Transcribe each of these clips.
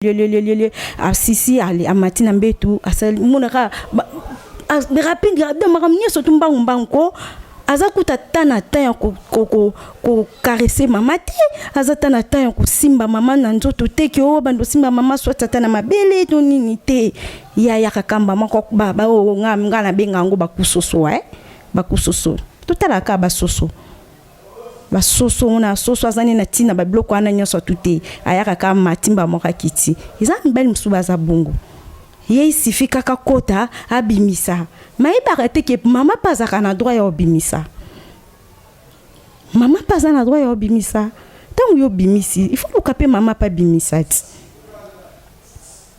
Lielielielieli asisi ale amati na mbetu asali monaka rapide rapide makambo nyonso tu mbangu mbangu ko aza kuta ata na temps ya kocaresse mama te, aza ata na temps ya kosimba mama na nzoto te, ke oyo bando osimba mama soit ata na mabele to nini te. Ye ayaka kamba moko oyo nga nabenga yango bakusoso, eh? Bakusoso totalaka basoso, basoso wana, soso aza nde na ntina babiloko wana nyonso tu te, ayaka kaka matimba moko akiti. Eza mibali mosusu baza bongo, ye isifi kaka kota abimisa, mayebaka te ke mama mpe azalaka na droit ya obimisa, mama mpe aza na droit ya obimisa. Ntango yo obimisi, il faut luka mpe mama mpe abimisa ti.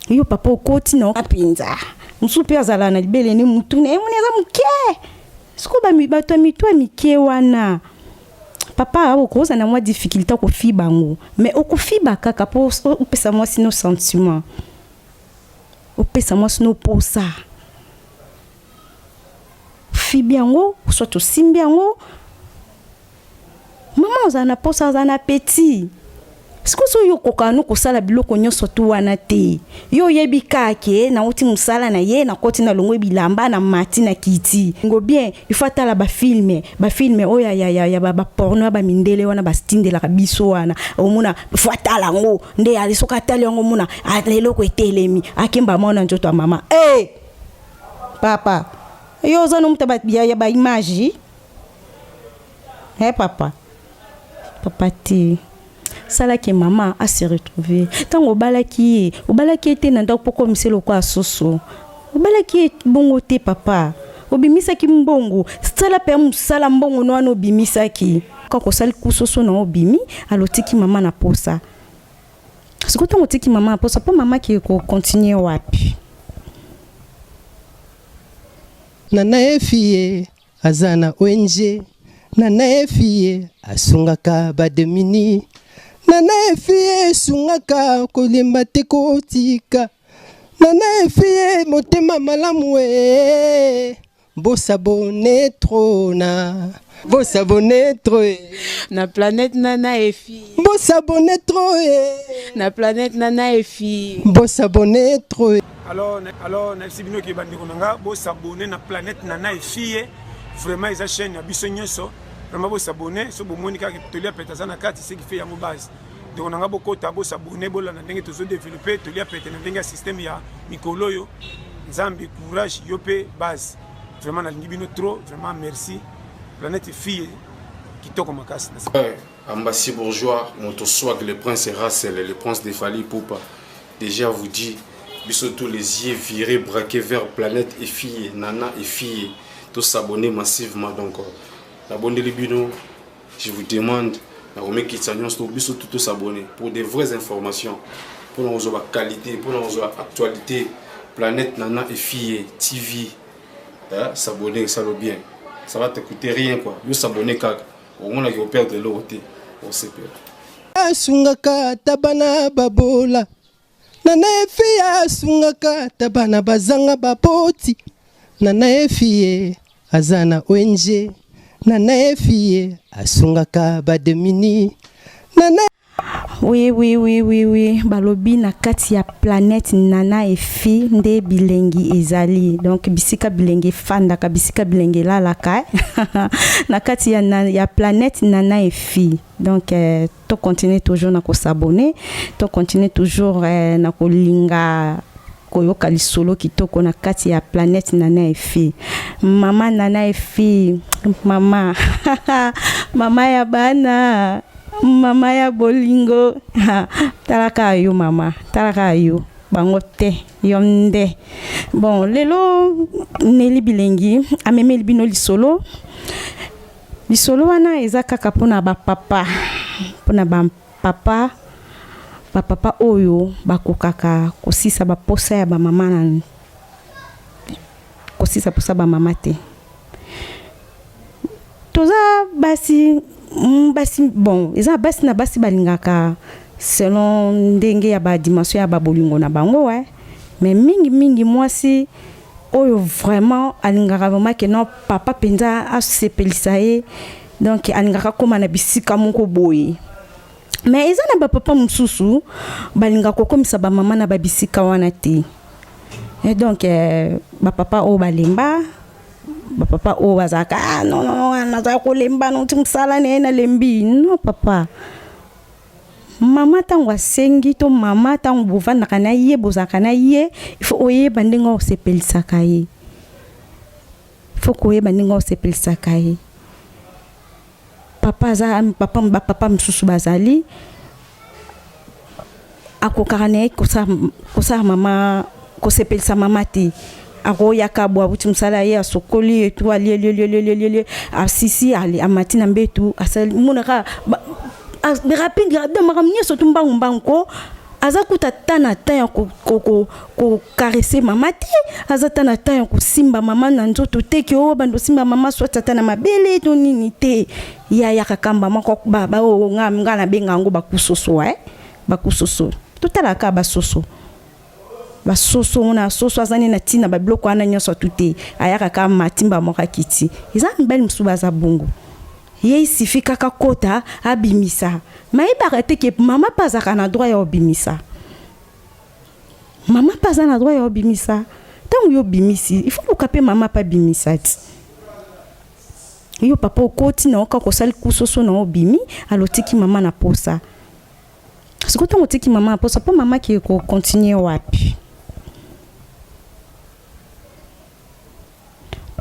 Yo papa okoti na mpenza, mosusu mpe azalaka na libele ne mutu na ye moni aza moke. Sikoyo bato ya mitu ya mike wana, papa, okozala na mwa difficulté kofiba yango, mais okofiba kaka mpo opesa mwasi no sentiment, opesa mwasi no posa. Fibi yango, soit osimbi yango, mama ozala na posa, azala na appétit. Sikoyo soki yo okokaka no kosala biloko nyonso tu wana te, yo oyebi kaka nauti mosala na ye, nakoti, nalongwe bilamba, na mati na kiti ngo bien, il faut atala bafilm, bafilm oyo ya baporno ya bamindele wana batindelaka biso wana. Omona, faut atala yango nde ali. Soki atali yango, omona eloko etelemi, akemba mwana nzoto ya mama. Hey! Papa, yo oza no moto ya baimage, he papa, papa te. Salaki mama ase retrouve. Ntango obalaki ye, obalaki ye te na ndako mpo komisa lokola soso. Obalaki ye bongo te, papa. Obimisaki mbongo, sala mpe mosala. Mbongo no wana obimisaki, kaka osali kusoso na obimi, alotiki mama na posa. Sikoyo ntango otiki mama na posa, mpo mama akei kocontinue wapi? Nana Efie aza na ONG. Nana Efie asungaka badémunis. Nana Efie esungaka, kolemba te, kotika. Nana Efie motema malamu e. Bos'abonner trop na, bos'abonner trop e. Na planète Nana Efi. Bos'abonner trop e. Na planète Nana Efi. Bos'abonner trop e. Alors nayebisi bino ke bandeko na nga, bos'abonner na planète Nana Efie. Vraiment eza chaîne ya biso nyonso. Vraiment bos'abonner. So bomoni kaka Tolia Pete aza na kati, ce qui fait yango base. Ndeko na nga, bokota, bos'abonner, bolanda ndenge tozodéveloppe Tolia Pete na ndenge ya système ya mikolo oyo. Nzambe, courage yo mpe base. Vraiment nalingi bino trop, vraiment merci. Planète fille kitoko makasi. Ouais, Ambassi Bourgeois, Moto Swag, le prince Russell, le prince de Fally Ipupa. Déjà vous dit, biso tous les yeux virés, braqués vers planète et filles, Nana et filles, tous s'abonner massivement. Donc, la bonne bino, je vous demande, nakomekitisa nyonso, biso tout s'abonner pour des vraies informations, pour nous la qualité, pour nous actualité, planète Nana et filles TV. Hein, s'abonner, ça le bien. Ça va te coûter rien quoi. Yo s'abonner kaka. Omonaki operdre eloko te. Osepela. Asungaka ata bana babola. Nana Efi asungaka ata bana bazanga baboti. Nana Efie aza na ONG. Nana Efie asungaka badémunis. Nana Oui, balobi na kati ya planète Nana Efi nde bilengi ezali. Donc bisika bilengi efandaka, bisika bilengi elalaka na kati ya planète Nana Efi. Donc to continuer toujours na kos'abonner, to continuer toujours na kolinga koyoka lisolo kitoko na kati ya planète Nana Efi. Mama Nana Efi, mama, mama ya bana, mama ya bolingo, talaka yo mama, talaka yo bango te, yo nde. Bon, lelo Neli Bilengi amemeli bino lisolo. Lisolo wana eza kaka mpona bapapa, mpona bapapa, bapapa oyo bakokaka kosisa baposa ya bamama na kosisa posa bamama te. Toza basi, basi, bon, eza basi na basi balingaka selon ndenge ya badimension ya babolingo na bango, eh. Mais mingimingi mwasi oyo vraiment alingaka vraiment ke non, papa mpenza asepelisa ye, donc alingaka kóma na bisika moko boye. Mais eza na bapapa mosusu balingaka kokomisa bamama na babisika wana te. Et donc eh, bapapa oyo balemba, bapapa oyo bazalaka ah, non, non, non, nazala kolemba noti mosala na ye nalembi. Non papa, mama ntango asengi to mama ntango bovandaka na ye, bozalaka na ye, il faut oyeba ndenge osepelisaka ye, faut koyeba ndenge osepelisaka ye. Papa aza papa, bapapa mosusu bazali akokaka na ye kosala mama, kosepelisa mama te. Akoyaka bwa abuti mosala ye, asokoli etu, alielielielielieli, asisi, amati na mbetu, asali monaka rapide rapide, makambo nyonso tu mbangu mbangu ko. Aza kuta ta na temps ya kocaresser mama te, aza ta na temps ya kosimba mama na nzoto te, ke oyo bando osimba mama soit ata na mabele to nini te. Ya yaka kamba moko baoyo nga nabenga yango bakusoso, eh? Bakusoso, totalaka basoso, basoso wana, soso aza nde na ntina babiloko wana nyonso tu te, ayaka kaka matimba moko akiti. Eza mibali mosusu baza bongo, ye isifi kaka kota abimisa, mayebaka te ke mama mpe azalaka na droit ya obimisa, mama mpe aza na droit ya obimisa. Ntango yo obimisi, il faut luka mpe mama mpe abimisa ti. Yo papa okoti na oka kosali kusoso na obimi, alotiki mama na posa. Sikoyo ntango otiki mama na posa, mpo mama akei kocontinuer wapi?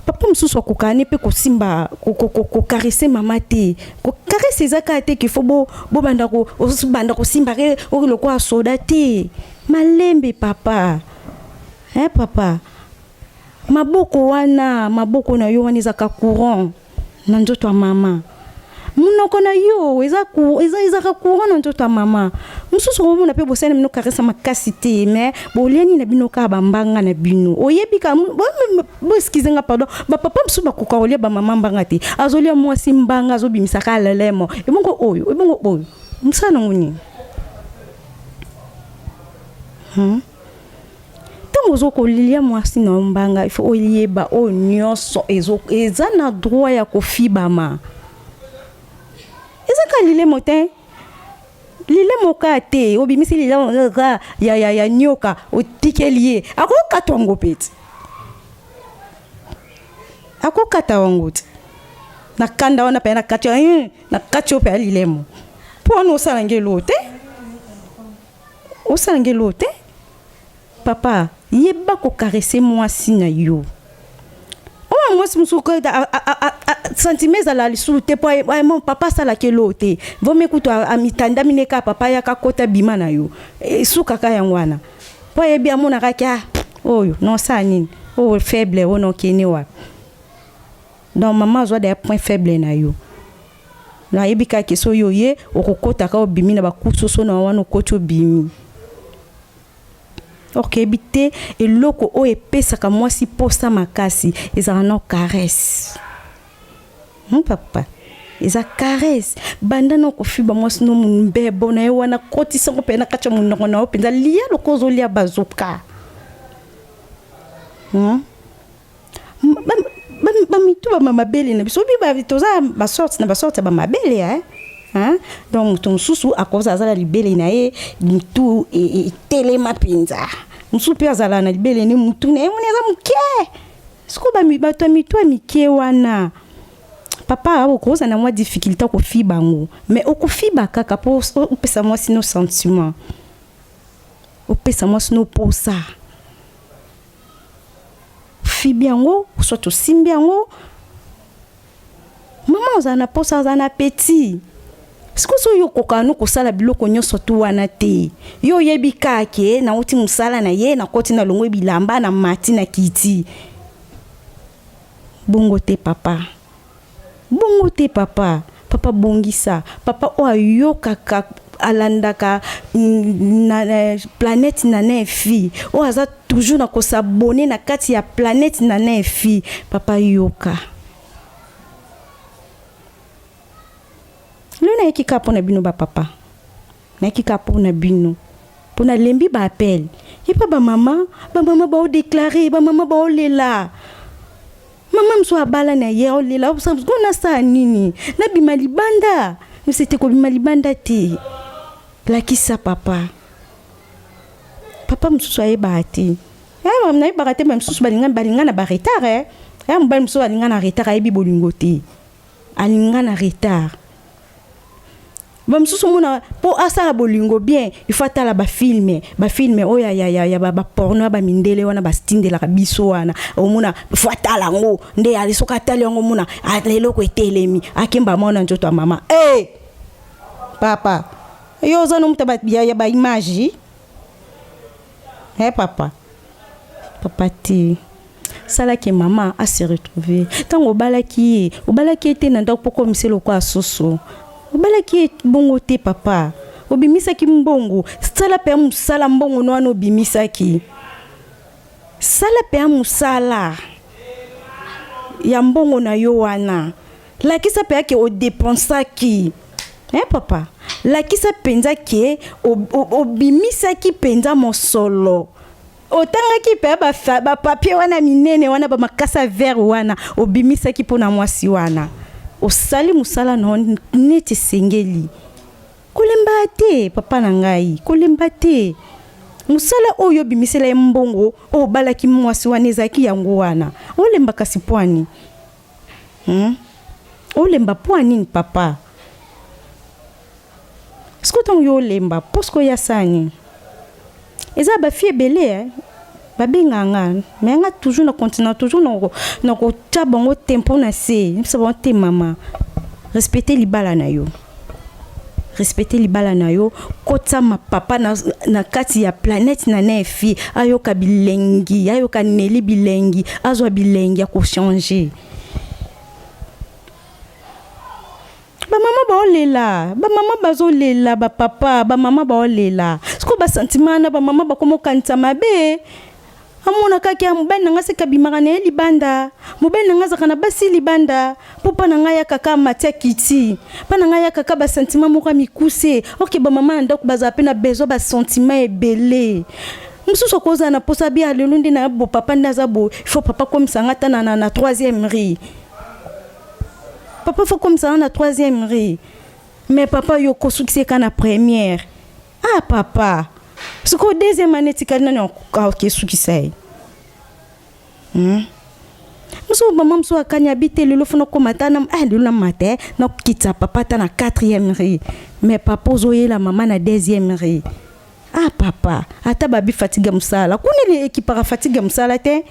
Papa mosusu akokaka ne mpe kosimba, kocaresser mama te. Kocaresser eza kaka te qu'il faut bobanda banda kosimba ke oyo lokola soda te. Malembe papa, eh, papa, maboko wana, maboko na yo wana ezaka courant na nzoto ya mama. Monoko na yo ezaka courant na nzoto ya mama. Mosusu okomona mpe bosali na bino caresse makasi te, mais boliani na bino kaka bambanga na bino. Oyebi kaka, boexcuser nga, pardon, bapapa mosusu bakoka kolia bamama mbanga te. Azolia mwasi mbanga, azobimisa kaka lelemo. Ebongo oyo, ebongo oyo mosala nango nini, Ntango ozo kolia mwasi na yo mbanga, il faut oyeba oyo nyonso eza na droit ya kofibama. Eza kaka lilemo te, lilemo kaka te. Obimisi lilemo kaka ya nyoka, otikeli ye, akokata yango mpe ti, akokata yango ti na kanda wana mpe na kati, na kati oyo mpe ya lilemo, mpo wana osala nge eloo te, osala nge eloo te. Papa, yeba kocaresser mwasi na yo. Oyo mwasi mosusu sentiment ezala lisusu te, mpo papa asalaki eloo te, vomi kutu amitandami ne kaka papa ayaka kota bima na yo, esukaka yango wana, mpo ayebi amonaka ki ah, oyo nosala nini, oyo faible, oyo nokende wapi. Donc mama azwa daya point faible na yo, nayebi kaka so oyo ye okokotaka, obimi na bakusoso na wana, okoti, obimi. Okeyebi te eloko oyo epesaka mwasi posa makasi ezalaka na caresse. Papa, eza caresse. Banda na kofiba mwasi no mbebo na ye wana, kotisango mpe na kati ya monoko na yo mpenza, lia lokola ozolia bazoka, Bamitu bamabele na biso, obi toza basorte na basorte ya bamabele, eh? Hein? Donc moto mosusu akoza azala libele na ye mutu etelema mpenza, mosusu mpe azala na libele ne mutu na ye moni aza moke. Sikoyo bato ya mitu ya mike wana, papa, okozala na mwa difficulté kofiba yango, mais okofiba kaka mpo opesa mwasi no sentiment, opesa mwasi no posa. Fibi yango, soit osimbi yango, mama ozala na posa, azala na appétit. Sikoyo so oyo okokaka no kosala biloko nyonso tu wana te, yo oyebi kaka ke nauti mosala na ye, nakoti, nalongwe bilamba, na mati na kiti. Bongo te papa, bongo te papa. Papa, bongisa. Papa oyo ayokaka, alandaka na Planète Nana Efi, oyo aza toujours na kos'abonner na kati ya Planète Nana Efi, papa, yoka. Lelo nayeki kaka mpo na bino bapapa, nayeki kaka mpo na bino, mpo nalembi baappel epa bamama. Bamama baodéclarer, bamama baolela. Mama mosusu abala na ye, aolela ko nasala nini, nabima libanda? Mise te, kobima libanda te. Lakisa papa. Papa mosusu ayebaka te. Eh, nayebaka te, misusu balinga balinga na ba retard eh. Eh, mobali mosusu alinga na retard, ayebi bolingo te. Alinga na retard. Bamosusu omona mpo asala bolingo bien, il faut atala bafilme, bafilme oyo ya, ya, ya, ya baporno ya bamindele wana batindelaka biso wana. Omona faut atala yango nde ali, soki atali yango omona eloko etelemi, akemba mwana nzoto ya mama. Hey! Papa, yo oza no moto ya baimage eh papa, papa te. Salaki mama a se retrouver. Ntango obalaki ye, obalaki ye te na ndako mpo komisa lokola soso. Obalaki ye bongo te papa. Obimisaki mbongo, sala mpe mosala mbongo no wana obimisaki. Sala mpe mosala ya mbongo na yo wana. Lakisa mpe ke odépensaki. Eh papa, lakisa mpenza ke obimisaki mpenza mosolo. Otangaki mpe bapapier wana minene wana, bamakasa vert wana obimisaki mpona mwasi wana. Osali mosala na yo neti esengeli. Kolemba te papa na ngai, kolemba te. Mosala oyo obimisela ye mbongo oyo obalaki mwasi wana ezalaki yango wana. Olemba kasi pwani? Olemba pwa nini papa? Sikoyo ntango yo olemba, mpo sikoyo ya sani eza bafi ebele eh? Babengaka nga, me nga toujours na continent, toujours na kotya bango te mpo na se bisa bango te. Mama, respecte libala na yo, respecte libala na yo. Kotama papa na kati ya planète na nefi, ayoka bilengi, ayoka neli bilengi, azwa bilengi ya kochange. Bamama baolela, bamama bazolela, bapapa, bamama baolela. Sikoyo basentiment wana, bamama bakoma okanisa mabe. Amona kaka ya mobali na ngai seka abimaka na ye libanda, mobali na ngai azalaka na basi libanda, mpo mpa na ngai ya kaka matia kiti, mpa na ngai ya kaka basentiment moko ya mikuse. Oke, bamama na ndako bazala mpe na besoin basentiment ebele. Mosusu akozala na mposa bia lelo nde na bo papa nde aza boye, il faut papa komisa nga ata na troisième riz. Papa faut komisa nga na troisième riz, mais papa yo kosukisa eka na première. Ah papa, sikoyo deuxième année etikali, nani akesukisa ye? Mosusu mama mosusu akani abi te, lelo funa okóma ata na ah, lelo namata eh, nakokitisa papa ata na quatrième riz, mais papa ozoyela mama na deuxième riz. Ah papa, ata babi fatigue ya mosala kuna ekipaka fatigue ya mosala te,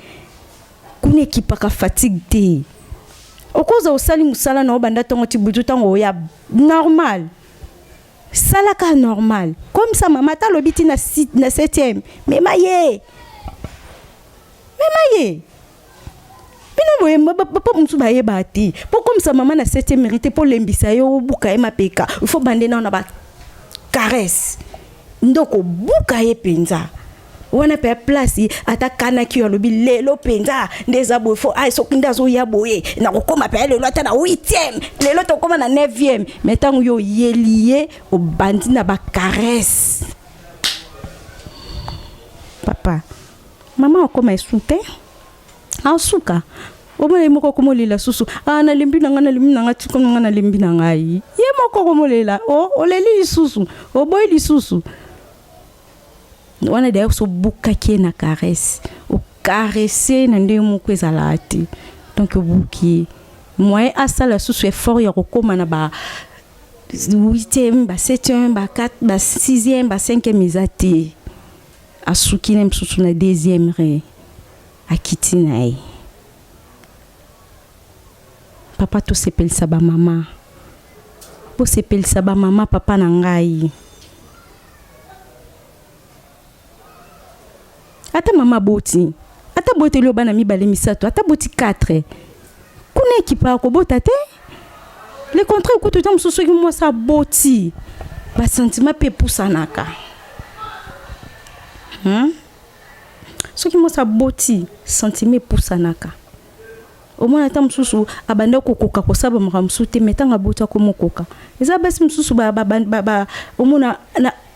kuna ekipaka fatigue te. Okoza osali mosala na obanda ntongo ti butu, ntango oya normal, salaka normal comme ça. Mama ata alobi ti na septième, mema ye, mema ye. Bino boye mpo mosusu bayeba te, mpo komisa mama na septième riz te, mpo olembisa ye, obuka ye mapeka. Il faut bande nao na bacaresse nde okobuka ye mpenza wana mpe place. Ata kanaki yo alobi lelo mpenza nde eza boye, fo ai soki nde azoya boye, nakokóma mpe lelo ata na huitième, lelo tokóma na neuvième. Mais ntango yo oyeli ye, obandi na bacaresse, papa, mama akóma esu te, asuka omona ye moko akomolela susu. Ah, nalembi na ngai, nalembi na ngai, tika na ngai, nalembi na ngai. Ye moko akomolela, o oleli lisusu, oboyi lisusu wana. D'ailleurs so obukaki ye na caresse, ocaresse na ndenge moko ezalaka te. Donc obuki ye, moyen asala susu effort ya kokóma na ba huitième, ba septième, ba quatre, ba sixième, ba cinquième eza te. Asuki na mosusu na deuxième riz, akiti na ye. Papa, tosepelisa bamama, bosepelisa bamama. Papa na ngai, ata mama aboti, ata boteli oyo bana mibale, misato, ata boti 4, kuna ekipaka kobota te. Le contraire kutu, ta mosusu soki mwasi aboti, basentiment mpe epusanaka, Soki mwasi aboti, sentiment epusanaka. Omona ata mosusu abanda kokoka kosala makambo mosusu te, mais ntango aboti akoma okoka. Eza basi mosusu omona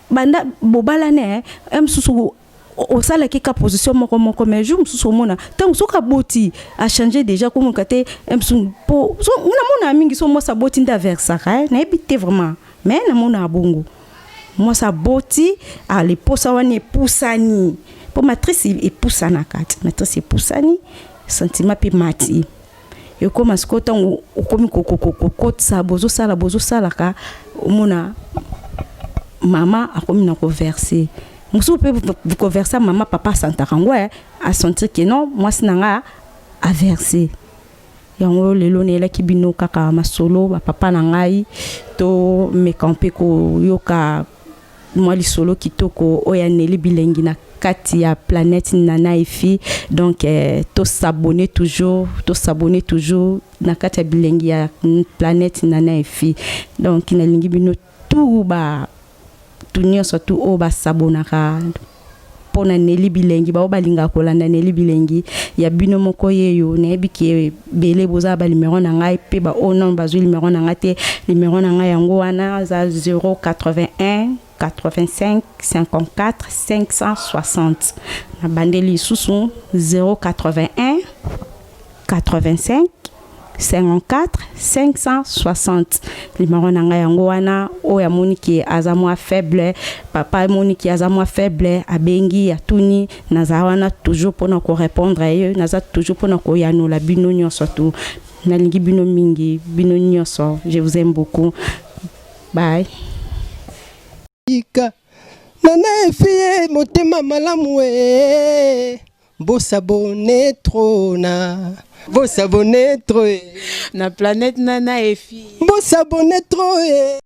banda bobalane eh, mosusu osalaki ka position moko moko, mais jour mosusu omona ntango soki aboti achange déjà, komoka te mosusu. Po namona mingi so mwasi aboti nde aversaka, nayebi te vraiment, mais namona bongo. Mwasi aboti, ale posa wana epusani, mpo matrice epusanaka ti matrice epusani, sentiment mpe mati, ekóma sikoyo ntango okomi kokotisa, bozosala, bozosalaka, omona mama akomi na koverser. Mosusu mpe koverser mama, papa asantaka yango, asentir ke non, mwasi na nga averser. Yango lelo nayelaki bino kaka masolo bapapa na ngai, tomeka mpe koyoka mwa lisolo kitoko oyo aneli bilengi na kati ya Planète Nana Efi. Donc tos'abonner toujours, tos'abonner toujours na kati ya bilengi ya Planète Nana Efi. Donc nalingi bino tu ba tu nyonso tu oyo basabonaka mpo na Neli Bilengi, bao balingaka kolanda Neli Bilengi ya bino moko yeyo. Nayebi ke ebele boza banuméro na ngai, mpe baoyo nano bazwi numéro na ngai te, numéro na ngai yango wana aza 081 85 54 560. Nabandeli lisusu: 081 85 54 560. Numéro na ngai yango wana. Oyo amoni ke aza mwa faible, papa amoni ke aza mwa faible, abengi, atuni, naza wana toujours mpona korépondre ye, naza toujours mpona koyanola bino nyonso tu. Nalingi bino mingi, bino nyonso, je vous aime beaucoup, bye. Ika Nana Efie, motema malamu e, bos'abonner trop na, bos'abonner trop e na Planète Nana Efi. Bos'abonner trop e.